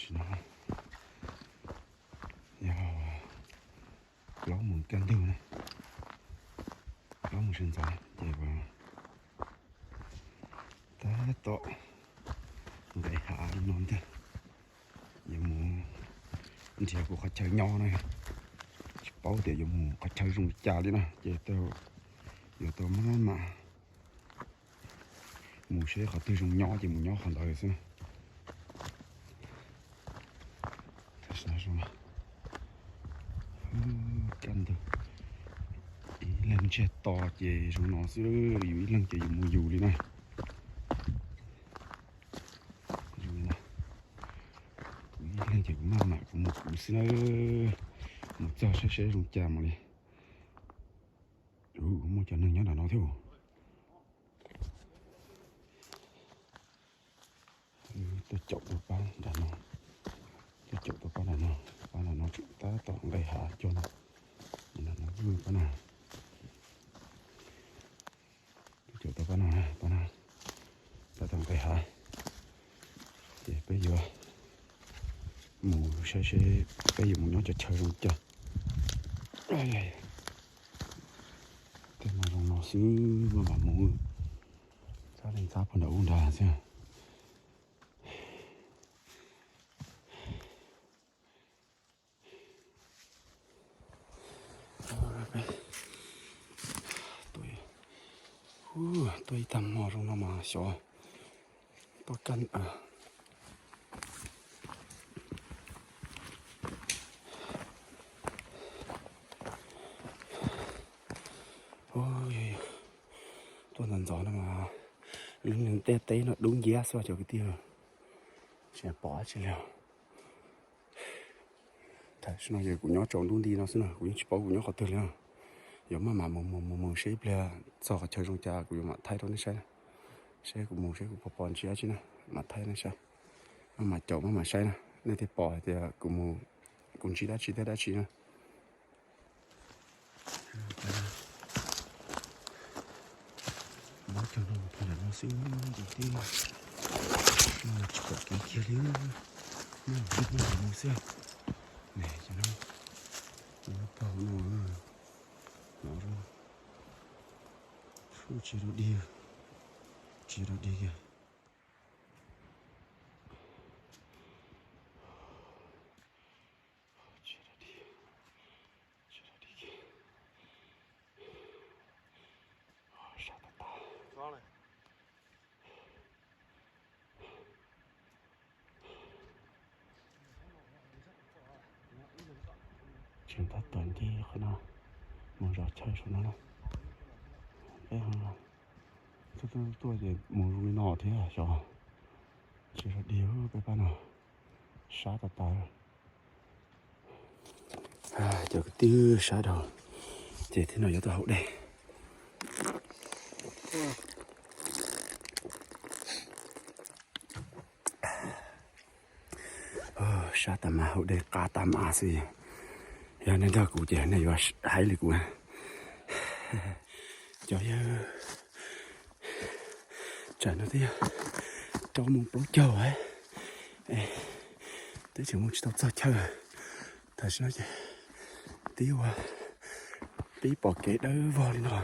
Yog plaub moos kaj ntug na, plaub moos sawv ntxov ces tab tom nqes hav li no ntag. Yuav mus nrhiav kuv qhov chaw nyob na, tsis paub tias yuav mus qhov chaw zoo li cas li na ces yuav tau maj mam mus seb qhov twg zoo nyob ces mus nyob qhov ntawd xwb na. Kaj ntug, ib leeg ntsiag to ces zoo no xwb, yus ib leeg ces yus mus yus li na. Kuv ib leeg ces kuv maj mam kuv mus kuv xwb na. Mus txog saib seb zoo cas mam li. Muaj cov neeg nyob nram no thiab. Tuaj caum tau pab nram no, tuaj caum tau pab nram no, pab nram no tseem tab tom nqes hav cog no, nram no pab no. Tuaj caum tau pab no, pab no tab tom nqes hav, ces peb yuav mus saib seb peb yuav mus nyob cov chaw zoo cas. Tej no zoo no xwb maj mam mus, txhob leej txhob pog nram ub nrad xwb. Tuaj ib tag hmo zoo no mas xyov tuaj kaj. Tuaj ntxov ntxov no mas lub neej ntiaj teb no dub nciab xwb cov kwv tij, tsis pom dab tsi li. Tam sim no ces kuv nyob tsaus ntuj nti no xwb na, kuv yeej tsis paub kuv nyob qhov twg li na. Yuav maj mam mus mus mus mus seb ib pliag txog qhov chaw zoo cas kuv yuav mam thaij rau nej saib, seb kuv mus seb kuv puas pom ntsib dab tsi na, mam thaij nej saib. Maj mam caum maj mam saib na, nej thiaj pom hais tias kuv mus, kuv ntsib dab tsi thiab dab tsi na. Muab cog no pog nram no xwb ces tib no tsis pom kev kiag li. Muab muab nram no xwb. Ne cov no, muab pog no, no, tsis rau dig, tsis rau dig kiag. Tseem tab tom nce qhov no mus zov chaw saum no na. Peb ho tuaj tuaj tuaj ces mus zoo li no thiab xyov. Tsis zov dig peb pab no, sab tas tas. Cov kwv tij, sab dhau ces thiab no yuav tuaj haus dej. Sab tas mas haus dej qab tas mas xwb. Yog nej nrog kuv ces nej yuav hais li kuv na. Cov yawg, tsam no twb yog rau moos plaub caug, twb tseem mus tsis tau txog chaw. Tam sim no ces twb ua pib pom kev dawb vog li no,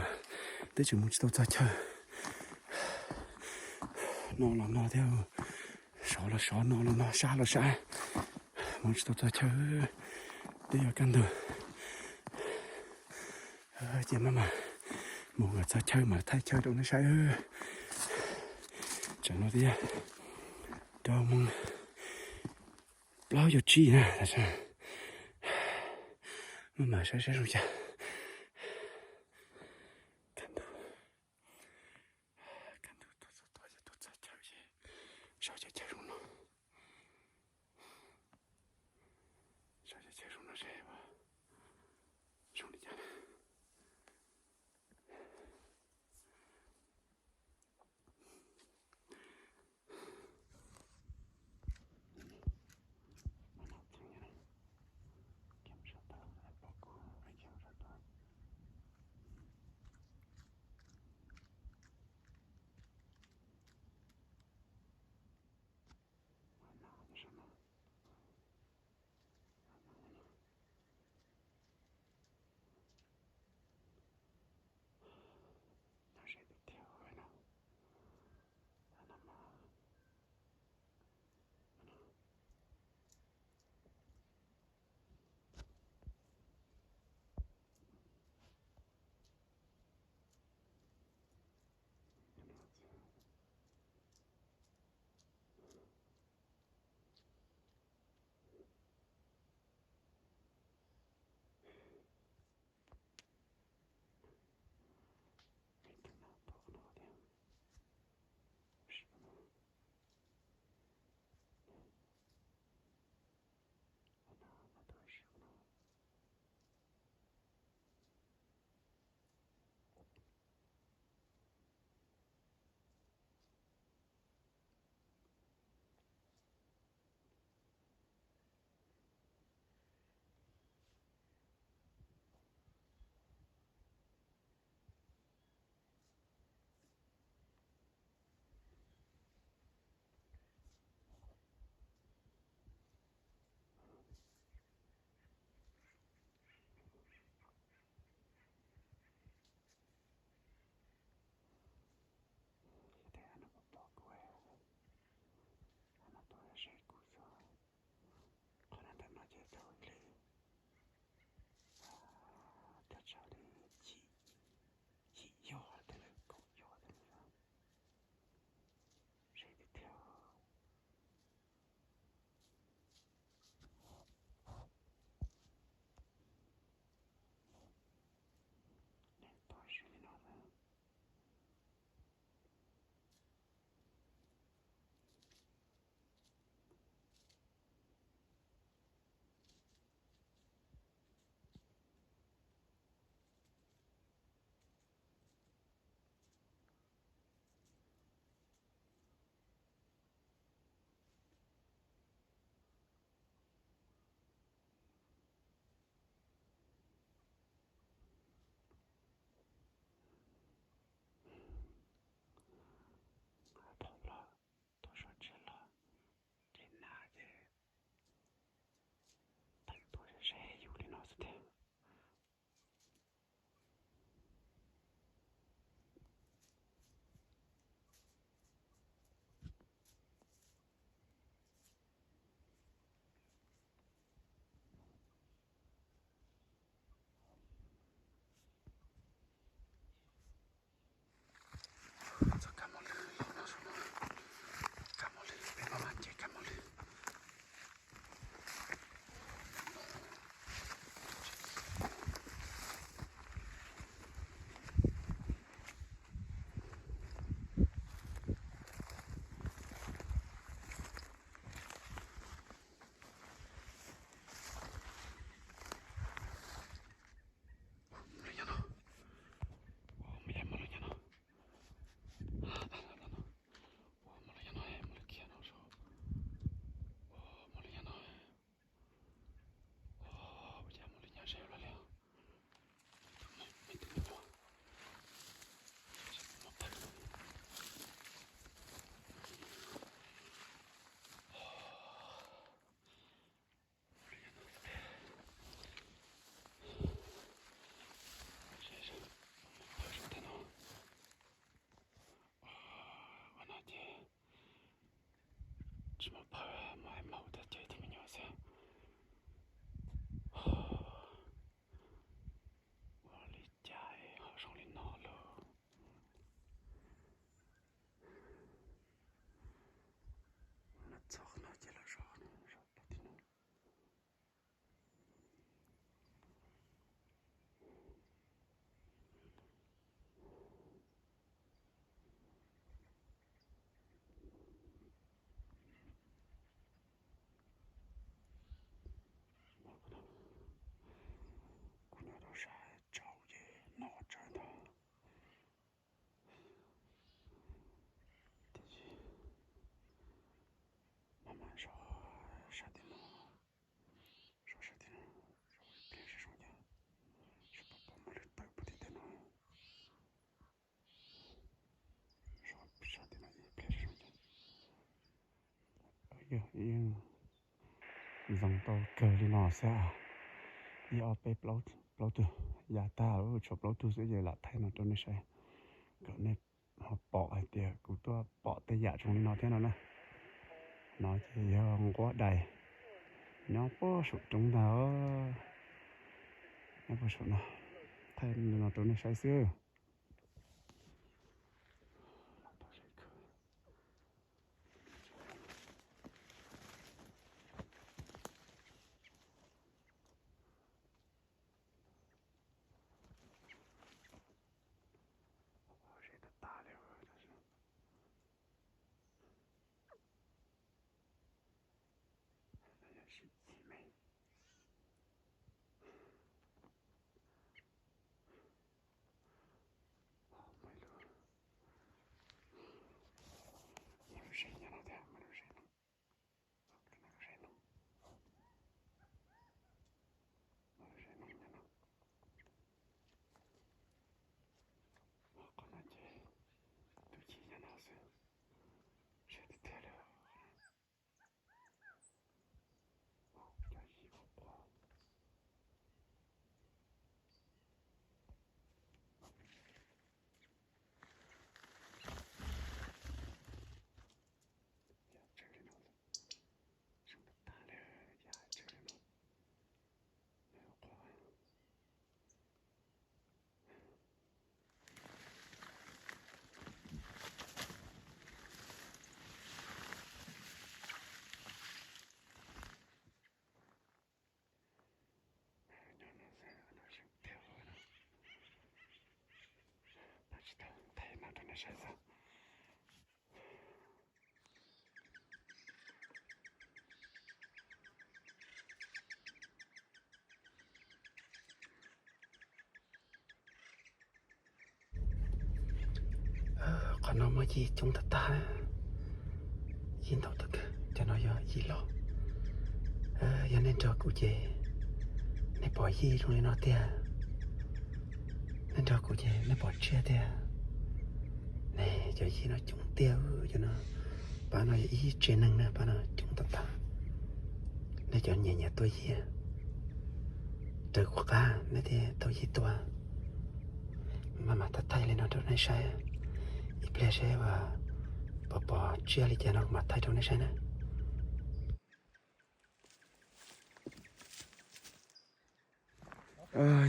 twb tseem mus tsis tau txog chaw. No los no thiab, sov los sov, no los no, sab los sab, mus tsis tau txog chaw, twb yuav kaj ntug. Ces maj mam mus kom txog chaw mam thaij chaw rau nej saib. Tsam no twb yog rau moos plaub caug tsib na, maj mam saib saib zoo cas. Kaj ntug, kaj ntug tuaj txog tod ces tuaj txog chaw ces sov cov chaw zoo no. Sov cov chaw zoo no seb zoo li cas na. Tsis muaj pawg, muaj hais maum tag ces tus me nyuam xwb. Ua li cas ho zoo li no lauj? Txog no ces lawv zov, zov plaub tib no. Kuv nyob rau sab tsaus ces no tsawv ntag. Tiam sis maj mam zov sab tim no, zov sab tim no, zov ib pliag seb zoo cas, seb puas pom muaj lwm tawm puag tim tej no. Zov sab tim no ib pliag seb zoo cas. Yog ib zoo tau kawg li no xwb. Ib ob peb plaub tug, yav tag tshuav plaub tug xwb ces lam thaij no rau nej saib, kom nej ho pom hais tias kuv tuaj pom tej yam zoo li no thiab no na. No ces yog nquab dais nyob puag saum roob ntag, nyob puag saum no, thaij li no rau nej saib xwb. Qhov no ces tus ci nyob no xwb, siab tiag tiag li. Nyob no xwb, no zoo tiag no. Thaij no rau nej saib xwb. Qhov no muaj yij coob tag tag, yij ntau tag kawg, cov no yog yij loj. Yog nej nrog kuv ces nej pom yij zoo li no tiag, nej nrog kuv ces nej pom tsiaj tiag. Ne, cov yij no coob tiag, cov no, pab no yog ib tsev neeg na, pab no coob tag tag. Nej cov nyiam nyiam tua yij, raws kuv qab nej thiaj tau yij tua. Maj mam thaij thaij li no rau nej saib, ib pliag seb puas pom tsiaj li cas no kuv mam thaij rau nej saib na.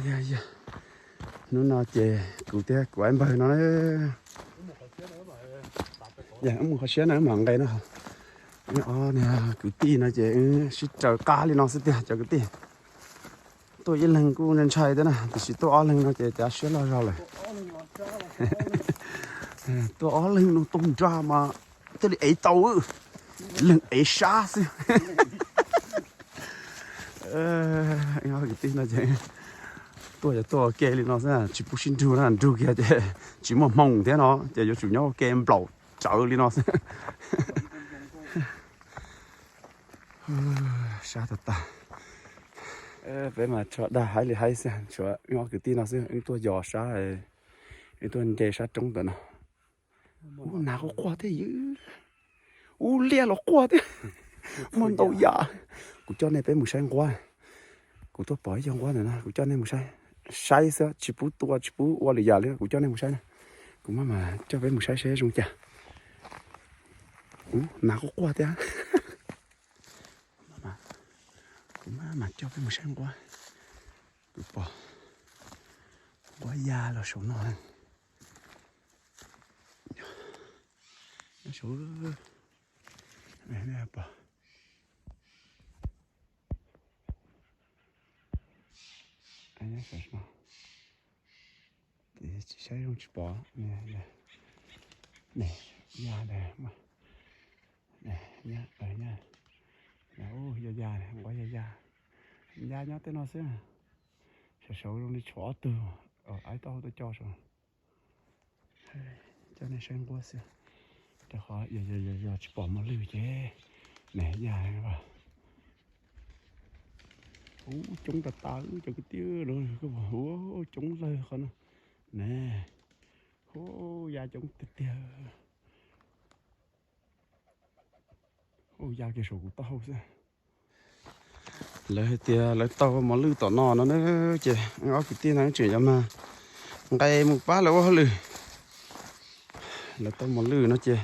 Yog, yog, hnub no ces kuv thiab kuv ib npawg no, yog wb mus qhov siab na wb mam nqes no. Ob niag kwv tij no ces wb sib raws qab li no xwb tiag cov kwv tij. Tuaj ib leeg kuj ntshai thiab na, tiam sis tuaj ob leeg no ces cav siab loj zog lawm. Tuaj ob leeg no tau nra mas thiaj li ev tau, leeg ev sab xwb. Kwv tij no ces tuaj yog tuaj ua ke li no xwb, tsis pub sib nrug na, nrug kiag ces tsis muaj hmoo thiab no ces yuav tsum nyob ua ke nplaum tsawv li no xwb. Sab tag tag. Peb mas tso dag haib li haib xwb, tshuav wb ob kwv tij no xwb, wb tuaj yos sab, wb tuaj nce sab roob ntawm no. Ub, nas quaj quaj thiab, ub, liaj los quaj thiab. Muaj ntau yam. Kuv coj nej peb mus saib nquab. Kuv tuaj pom ib co nquab ntawm no, kuv coj nej mus saib. Saib xwb, tsis pub tua tsis pub ua lwm yam li, kuv coj nej mus saib na. Kuv maj mam coj peb mus saib seb zoo cas. Ub, nas quaj quaj thiab. Mas coj peb mus saib nquab. Kuv pom nquab ya los saum no. Saum, pom. Tsis saib zoo tsis pom. Ya, ya, ya, ya, ya, nquab ya ya. Ya nyob tej no xwb. Saum saud zoo li tshuav ob tug, aib taub hau tuaj co saud. Coj nej saib nquab xwb, rau qhov yog, yog, yog tsis pom mos lwj ces ne ya. Ub, coob tas tas cov kwv tij, ub, coob lawg qhov no ne. Ub, ya coob tiag tiag. Ub, ya kiag saum kuv taub hau xwb. Lawv hais tias lawv tau mos lwj tom no no na, ces ob kwv tij no tseem yuav mag nqes mus pab lawv ua hauj lwm. Lawv tau mos lwj no ces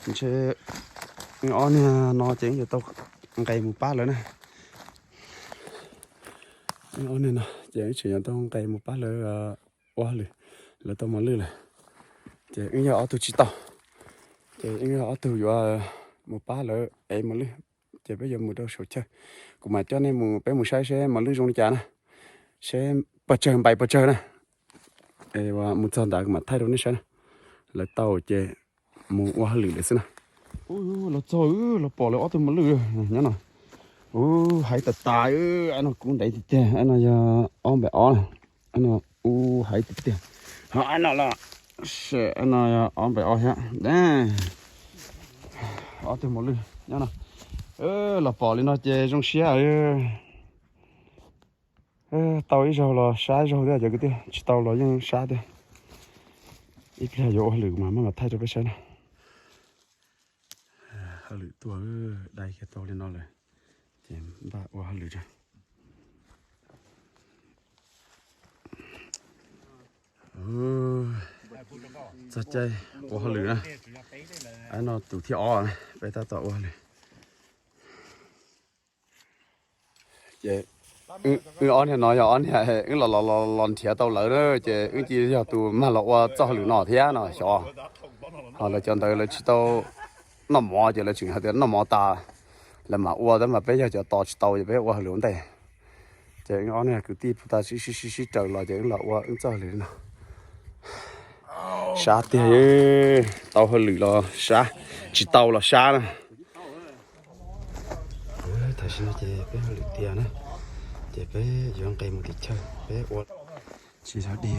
ntshe ob niag no ces yuav tau nqes mus pab lawv na. Ob niag no ces tseem yuav tau nqes mus pab lawv ua hauj lwm. Lawv tau mos lwj lawm, ces wb yog ob tug tsis tau, ces wb yog ob tug yuav mus pab lawv ev mos lwj. Ces peb yuav mus rau saum chaw, kuv mam coj nej mus, peb mus saib seb mos lwj zoo li cas na, seb pes tsawg npaim pes tsawg na. Mus txog ntawd kuv mam thaij rau nej saib na. Lawv tau ces mus ua hauj lwm lawm xwb na. Los txog, los pom lawv ob tug mos lwj nyob no. Ub, haiv tas tas, no kub ntev tiag tiag, no yog ob npaim ob. No, ub, haiv tiag tiag. No los, no yog ob npaim ob thiab. Ob tug mos lwj nyob no. Los pom li no ces zoo siab. Tau ib zaug los sab ib zaug thiab cov kwv tij, tsis tau los yeej sab tiag. Ib pliag yuav ua hauj lwm mas maj mam thaij rau peb saib na. Hauj lwm tuaj, dai kiag tau li no lawm ces npaj ua hauj lwm tso. Txog caij ua hauj lwm na. No tus thib ob, peb tab tom ua hauj lwm. Ces wb ob niag no yog ob niag wb los los los nrhiav tau lawv na, ces wb cia yog tus mag los ua txoj hauj lwm no thiab no xyov. Ho lawv cov ntawd lawv tsis tau noj mov ces lawv tseem hais tias noj mov tas lawv mam ua, tab mas peb yog cov tos tsis tau ces peb ua hauj lwm ua ntej. Ces wb ob niag kwv tij puag ta sib sib sib sib raws los ces wb los ua wb txoj hauj lwm no. Sab tiag, tau hauj lwm los sab, tsis tau los sab na. Tam sim no ces peb hauj lwm tiav na, ces peb yuav nqes mus tim chaw peb ua. Tsis sab dig,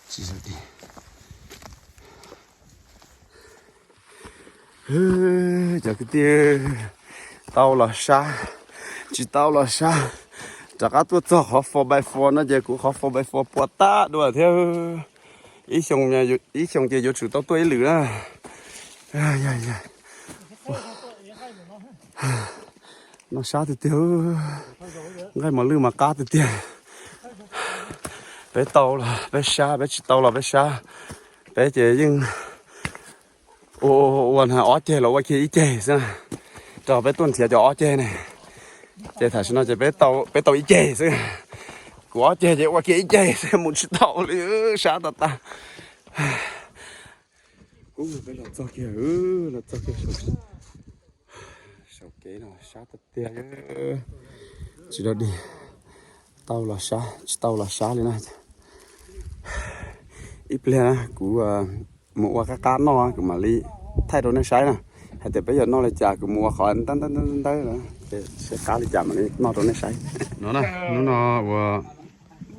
tsis sab dig. Cov kwv tij, tau los sab, tsis tau los sab. Rov qab tuaj txog qhov four by four no ces kuv qhov four by four puas tag dua thiab. Ib xyoo, ib xyoo ces yuav tsum tau tuaj ib lwm na. No sab tiag tiag, nqaij mos lwj mas qab tiag tiag. Peb tau los peb sab, peb tsis tau los peb sab. Peb ces yeej ua, ua ob ceg los ua kiag ib ceg xwb na, rau peb tuaj nrhiav cov ob ceg ne. Ces tam sim no ces peb tau ib ceg xwb. Kuv ob ceg ces ua kiag ib ceg xwb, mus tsis tau li, sab tas tas. Ub, peb los txog kiag, los txog kiag saum kev no sab tiag tiag. Tsis dog dig, tau los sab, tsis tau los sab li na. Ib pliag na kuv mus ua qab qab noj kuv mam li thaij rau nej saib na. Hais tias peb yuav noj li cas kuv mus ua qhov ntawd ntawd ntawd ntawd, seb qab li cas mam li noj rau nej saib. No na, hnub no uas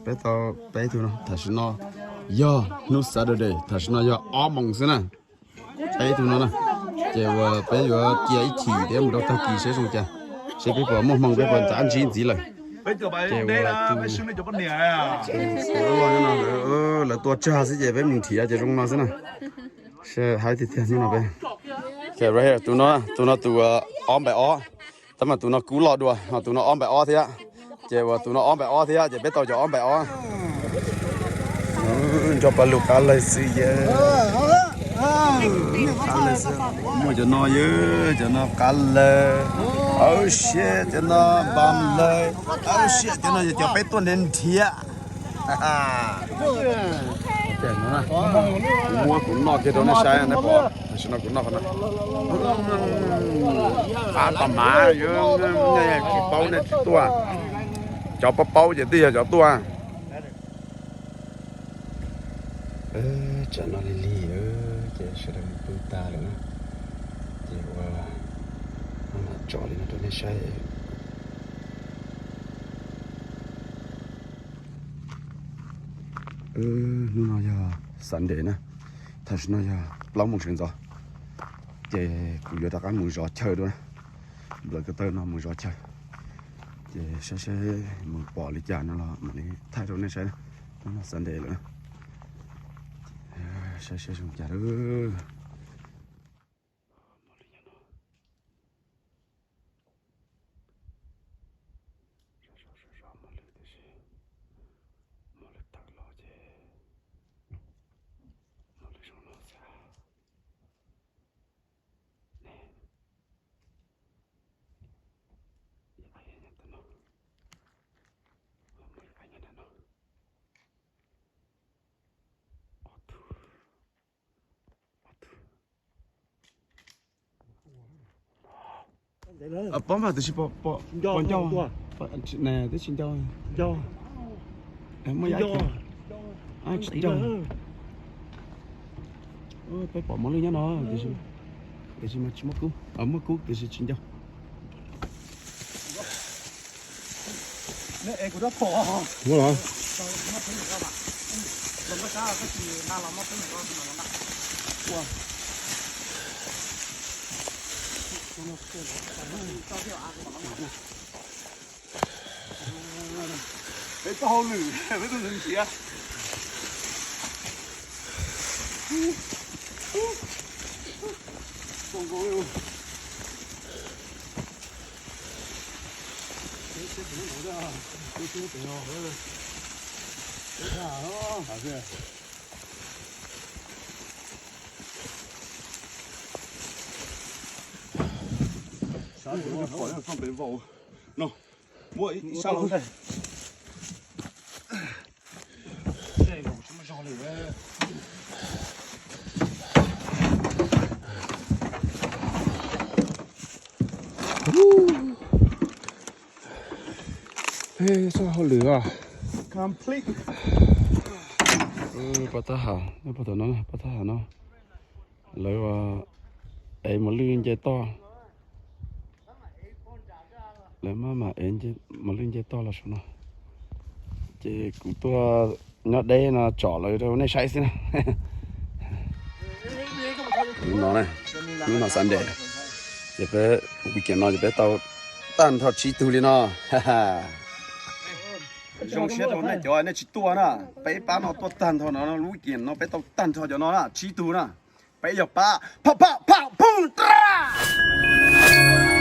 peb tau peb tug no, tam sim no yog hnub Saturday, tam sim no yog ob moos xwb na. Peb tug no na, ces uas peb yuav cia ib chim thiab mus rau tag kis seb zoo cas, seb peb puas muaj hmoo peb puas ntsib ntxiv lawm. Ces uas tus loj no lawv tua tsawg xwb ces peb mus nrhiav ces zoo no xwb na. Hais tiag tiag hnub no peb, tus no, tus no tus ob npaim ob, tab mas tus no kub loj dua, ho tus no ob npaim ob thiab. Ces uas tus no ob npaim ob thiab ces peb tau cov ob npaim ob. Nco pa lug qab lawg xwb yawg. Muaj cov no yog cov no qab lawg, au siab cov no npam lawg, au siab cov no yog cov peb tuaj nrhiav nrhiav. Kuv muab kuv noj kiag rau nej saib nej pom, tam sim no kuv noj qhov no. Qab tom mav, tsis paub nej tsis tuaj, cov paub paub ces twb yog cov tuaj. Tsam no lig lig ces sawv daws mus pw tag lawm na, ces ua maj mam tso li no rau nej saib. Hnub no yog Sunday na, tam sim no yog plaub moos sawv ntxov, ces kuv yuav rov qab mus zov chaw dua na, nplawm ko taw no mus zov chaw, ces saib saib mus pom li cas no los mam li thaij rau nej saib. Hnub no Sunday lawm na, saib saib zoo cas lawm. Mos lwj nyob no. Sov sov sov sov mos lwj tiam sis mos lwj tawm los ces mos lwj zoo no xwb. Ne, ib ab nyob ntawm no, muaj ib ab nyob ntawm no. Ob tug. Pom mas tiam sis pom ncauj, twb tsis ncauj. Muaj ib, tsis ncauj. Peb pom mos lwj nyob no, tiam sis mas tsis muaj kub, muaj kub tiam sis tsis ncauj. Muaj los? Peb tau hauj lwm, peb tau nrhiav. Pom pem vau no, muaj ib sab los ntag. Txoj hauj lwm os. Pov thawj hav, pov thawj hav no, pov thawj hav no lawv ev mos lwj nce toj. Lawv maj mam ev mos lwj nce toj los saum no, ces kuv tuaj nyob deb no tsom lawv rau nej saib xwb na. Hnub no, hnub no Sunday, ces peb weekend no ces peb tau tag nrho tsib tug li no. Zoo siab rau nej cov nej tsis tuaj na, peb pab no tuaj tag nrho no, lub weekend no peb tau tag nrho cov no na, tsib tug na. Peb yog pab pham pham pham phum ra.